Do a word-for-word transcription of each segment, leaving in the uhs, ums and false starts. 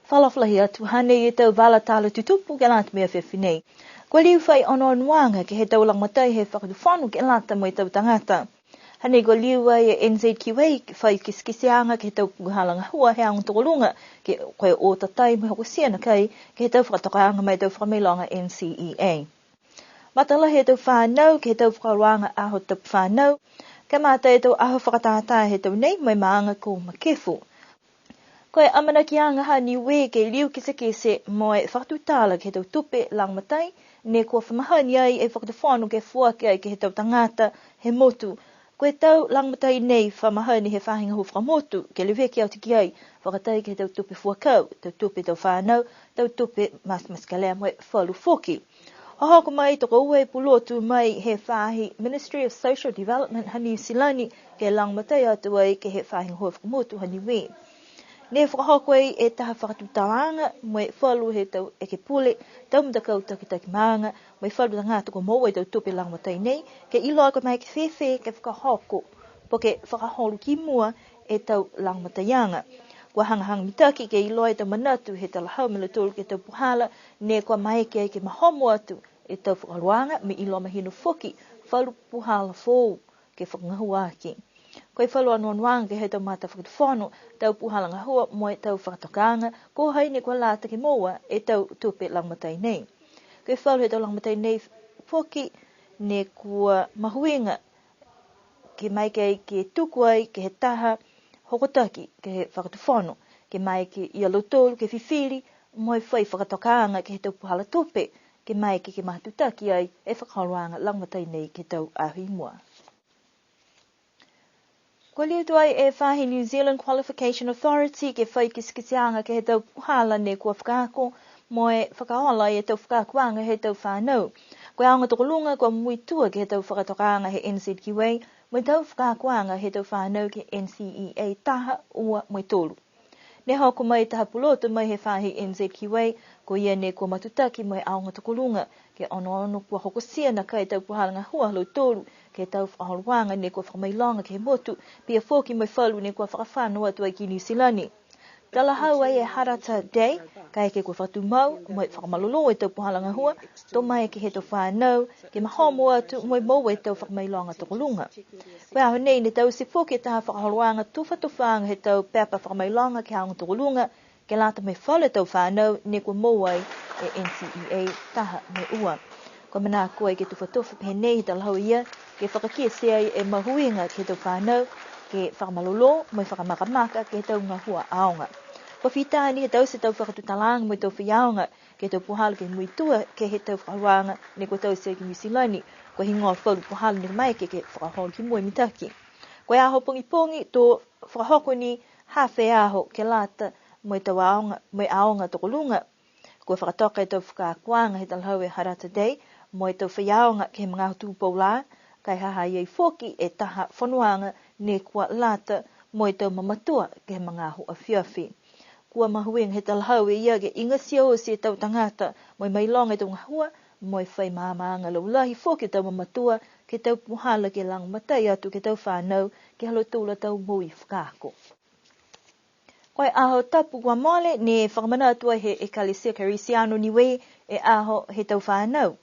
Fakaalofa lahi atu, hanei e tau vala tala tutupu ke lata mo e afiafi nei. Kua liu fai onoonoaga ke he tau lagomatai he fakatufono ke lata mo e tau tagata. Hanei kua liu ai e N Z Q A ke fai kitekiteaga ke he tau puhala gahua he aoga tokoluga, ke, ko e o tatai mo e hokotia nakai ke he tau fakatokaaga ma e tau fakamailoga N C E A. Matala he tau fanau ke he tau fakaholoaga aho tapu fanau, ke kamata e tau aho fakatātā he tau nei, mo e maaga ko Makefu. Ko e amanakiaga ha Niue ke liu kitekite mo e fakatutala ke he tau tupe lagomatai, ne kua fa mahani ai e fakatufono ke foaki ai ke he tau tagata he motu. Ko e tau lagomatai nei fa mahani he faahi gahua fakamotu, ke leveki atu ki ai, fakatai ke he tau tupe fuakau, tau tupe tau fanau, tau tupe matematekelea mo e falu foki. Hohoko mai tokoua e pulotu mai he faahi Ministry of Social Development ha Niu Silani, ke lagomatai atu ai ke he faahi gahua fakamotu ha Niue. Ne fakahoko ai e taha fakatutalaaga mo e falu he tau ekepule, tau matakau takitaki maaga, mo e falu tagata kua moua e tau tupe lagomatai nei, ke iloa ko e maeke fēfē ke fakahoko, po ke fakaholo ki mua e tau lagomataiaga. Kua hagahaga mitaki ke iloa e tau manatu he talahau ma lautolu ke he tau puhala, ne kua maeke ai ke mahomo atu e tau fakaholoaga, mo e iloa mahino foki falu puhala foou ke fakagahua aki. Ko e falu onoonoaga ke he tau matafakatufono, tau puhala gahua mo e tau fakatokaaga, ko hai ne kua lata ke moua e tau tupe lagomatai nei. Ko e falu he tau lagomatai nei foki ne kua mahuiga ke maeke ai ke tuku ai ke he taha hokotaki ke he fakatufono, ke maeke ia lautolu ke fifili mo e fai fakatokaaga ke he tau puhala tupe, ke maeke ke matutaki ai e fakaholoaga lagomatai nei ke he tau aho i mua. Kua liu tuai e faahi New Zealand Qualification Authority ke fai kitekiteaga ke he tau puhala ne kua fakaako mo e fakaola e tau fakaakoaga he tau fanau. Ko e aoga tokoluga kua muitua ke he tau fakatokaaga he N Z Q A, mo e tau fakaakoaga he tau fanau ke N C E A taha, ua mo e tolu. Ne hoko mai taha pulotu mai he faahi N Z Q A, ko ia ne kua matutaki mo e aoga tokoluga, ke onoono kua hokotia nakai e tau puhala gahua ha lautolu, ke he tau fakaholoaga ne kua fakamailoga ke he motu, pihia foki mo e falu ne kua fakafano atu ai ki Niu Silani. Talahau ai e Harata Day, kaeke kua fakatumau mo e fakamalolō e tau puhala gahua, to maeke he tau fanau ke mahomo atu mo e moua e tau fakamailoga tokoluga. Ko e aho nei ne taute foki e taha fakaholoaga tufatufaaga he tau pepa fakamailoga ke he aoga tokoluga, ke lata mo e falu e tau fanau ne kua moua ai e N C E A taha mo e ua. Kua manako ai ke tufatufa pehē nei he talahau e ia, ke fakakite ai e mahuiga ke he tau fanau, ke fakamalolō mo e fakamakamaka ke he tau gahua aoga. Kua fita ni he taute e tau fakatutalaaga mo e tau faiaoga ke he tau puhala ke muitua ke he tau fakaholoaga ne kua taute ai ki Niu Silani, ko e heigoa falu puhala ne maeke ke fakaholo ki mua mitaki. Ko e aho pogipogi to fakahoko ni hafa e aho ke lata mo e tau aoga, mo e aoga tokoluga. Kua fakatoka e tau fakaakoaga he talahau e Harata Day mo e tau faiaoga ke he magaaho tupou lā, ka e ha ha i ai foki e taha fonoaga ne kua lata mo e tau mamatua ke he magaaho afiafi. Kua mahuiga he talahau e ia ke igatia oti e tau tagata mo e mailoga e tau gahua, mo e fai maamaaga laulahi foki e tau mamatua ke he tau puhala ke lagomatai atu ke he tau fanau ke he ha lautolu a tau moui fakaako. Ko e Aho Tapu kua mole ne fakamanatu ai he Ekalesia Kerisiano Niue e Aho he Tau Fanau.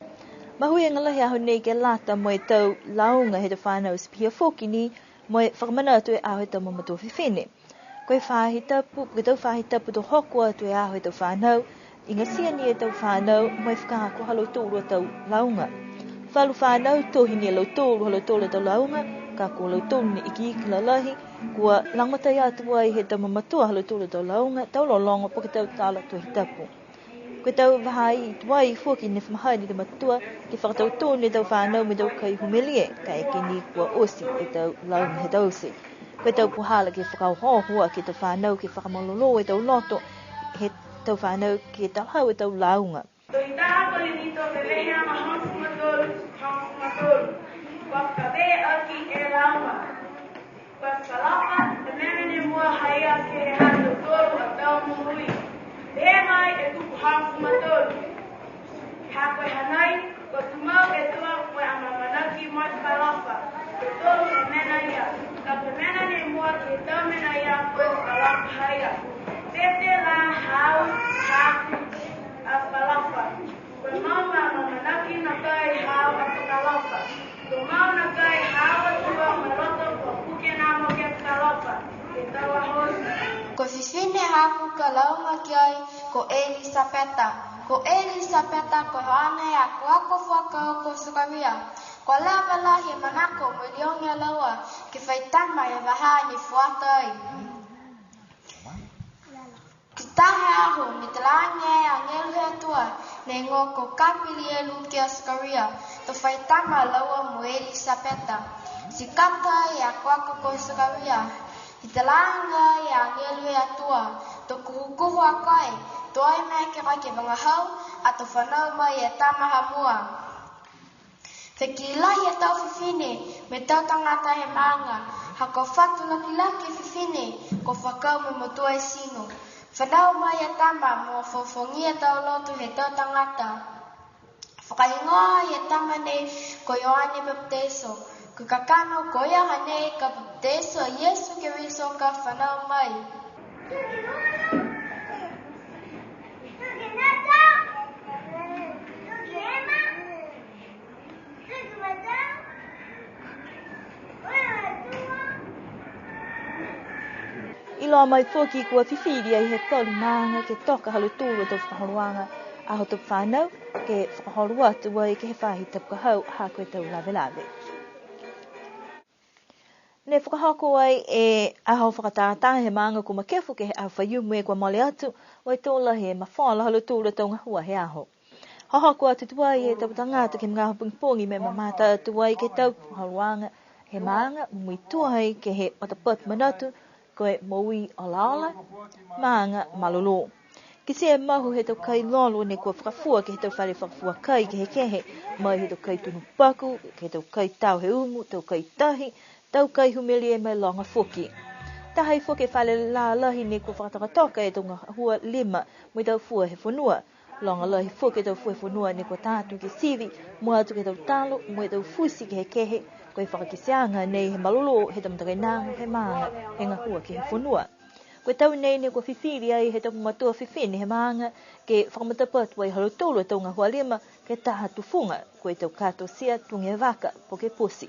Mahuiga lahi e aho nei ke lata mo e tau lauga he tau fanau, ti pihia foki ni mo e fakamanatu e Aho he Tau Mamatua Fifine. Ko e faahi tapu, ko e tau faahi tapu to hoko atu e Aho he Tau Fanau, igatia ni e tau fanau mo e fakaako ha lautolu a tau lauga. Falu fanau tohi ni e lautolu ha lautolu a tau lauga, ka ko lautolu ne ikiiki lalahi, kua lagomatai atu ai he tau mamatua ha lautolu a tau lauga, tau lologo po ke tau tala Tohi Tapu. Ko e tau vahā tuai foki ne fa mahani e tau mamatua ke fakatautonu e tau fanau mo e tau kai humelie, kaeke ni kua oti e tau lauga he taute. Ko e tau puhala ke fakaohooho aki e tau fanau ke fakamalolō e tau loto he tau fanau ke talahau e tau lauga. Tohi taha ko e Kolinito, lelehi hogofulu ma tolu, hogofulu ma tolu. Kua fakapē aki e lauga. Kua fakaalofa e mena ne mua ha ia ke he ha tautolu a tau momoui. Pehē mai e tuku hogofulu ma tolu. Ke ha ko e hanai, kua tumau e tua mo e amaamanaki mo e fakaalofa. Tautolu e mena ia. Ka ko e mena ne mua ke he tau mena ia, kua fakaalofa ha ia. Tete la hau. Ko e fifine haaku ka lauga ki ai ko Elisapeta. Ko Elisapeta ko e haana e akoako fuakau ko Sakaria. Kua leva lahi e manako mo e liogi a laua ke fai tama he vahā ne fuata ai. Ki taha e aho, ne talaage e agelu he Atua, ne higoa ko Kapilielu ki a Sakaria, to fai tama a laua mo Elisapeta. Ti kata e akoako ko Sakaria, ne talaage e agelu he Atua, to kuhukuhu a koe, to ai maeke a koe ke vagahau, ato fanau mai e tama ha mua. Fekilai e tau fifine, mo e tau tagata he maaga, ha kua fatu lakilaki e fifine, kua fakau mo e motua e tino. Fanau mai e tama, mo e fofogi e tau loto he tau tagata. Fakahigoa e tama nei ko Ioane Papatiso, ko e kakano ko ia hanei ka papatiso a Iesu Keriso ka fanau mai. Iloa mai foki kua fifili ai he falu maaga ke toka ha lautolu a tau fakaholoaga aho tapu fanau, ke fakaholo atu ai ke he faahi tapu ka hau, ha ko e tau lavelave. Ne fakahoko ai e aho fakatātā he maaga ko Makefu ke he aho Faiumu kua mole atu, mo e tō lahi e mafola ha lautolu a tau gahua he aho. Hohoko atu tuai e tau tagata ke he magaaho pogipogi mo e mamata atu ai ke he tau fakaholoaga he maaga, muitua ai ke he matapatu manatu, ko e moui olaola, maaga malolō. Kitia e mahu he tau kai lolo ne kua fakafua ke he tau fale fakafua kai kehekehe, mai he tau kai tunu paku, ke he tau kai tao he umu, tau kai tahi, tau kai humelie mo e loga foki. Taha ai foki e fale lalahi ne kua fakatokatoka e tau gahua lima, mo e tau fua he fonua. Loga lahi foki e tau fua he fonua ne kua tā atu ke sivi, mua atu ke he tau talo, mo e tau futi kehekehe, ko e fakakiteaga nei he malolō he tau matakainaga he maaga he gahua ke he fonua. Ko e tau nei ne kua fifili ai he tau matua fifine he maaga ke fakamatapatu ai ha lautolu a tau gahua lima ke he taha tufuga, ko e tau katosia tuga e vaka po ke poti.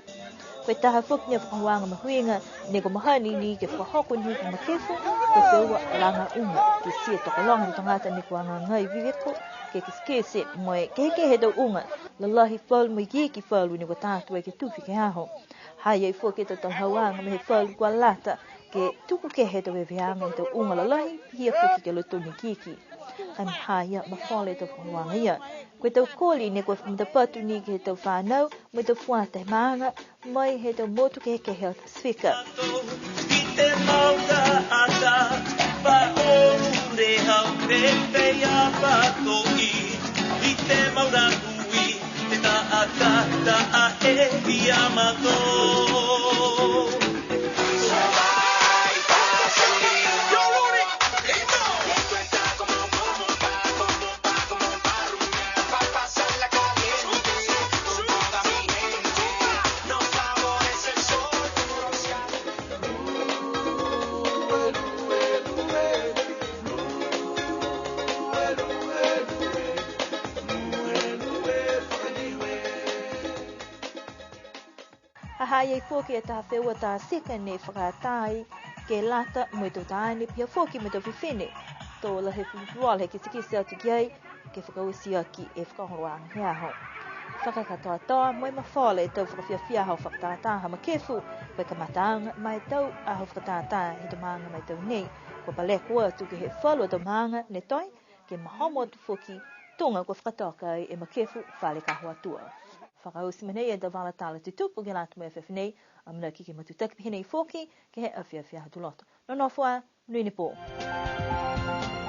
Ko e taha foki ni e fakaholoaga mahuiga ne kua mahani ni ke fakahoko ni ki Makefu, ko e feua laga uga, kitia e tokologa he tagata ne kua agagai viviko ke kitekite mo e kehekehe e tau uga, lalahi falu mo e ikiiki falu ne kua tā atu ai ke tufi ke he aho. Ha i ai foki e tau talahauaga mo e falu kua lata ke tuku kehe e tau veveaga he tau uga lalahi, pihia foki ke he tau ikiiki. Ka e ha ia mafola e tau fakaholoaga ia. Ko e tau koli ne kua fakamatapatu ni ke he tau fanau, mo e tau fuata he maaga, mai he tau motu kehekehe he Pasifika. I te mau taata, pa o re hau pe pe a pa to i, i te mau ra ui, te taata, taate i a matou. Ha ha i ai foki e taha feua tā tika ne fakaatā ai ke lata mo e tau taane, pihia foki mo e tau fifine. To lahi e fulufuluola he kitekite atu ki ai, ke fakaoti aki e fakaholoaga he aho. Fakakatoatoa mo e mafola e tau fakafiafia aho fakatātā ha Makefu, ko e kamataaga ma e tau aho fakatātā he tau maaga ma e tau nei, kua paleko atu ke he falu a tau maaga ne toe, ke mahomo atu foki tuga kua fakatoka ai e Makefu fale kaho atua. Fakaoti mai nei e tau vala tala tutupu ke lata mo e afiafi nei, amanaki ke matutaki pihia nei foki ke he afiafi Aho Tuloto. Nonofo ā, monuina e pō.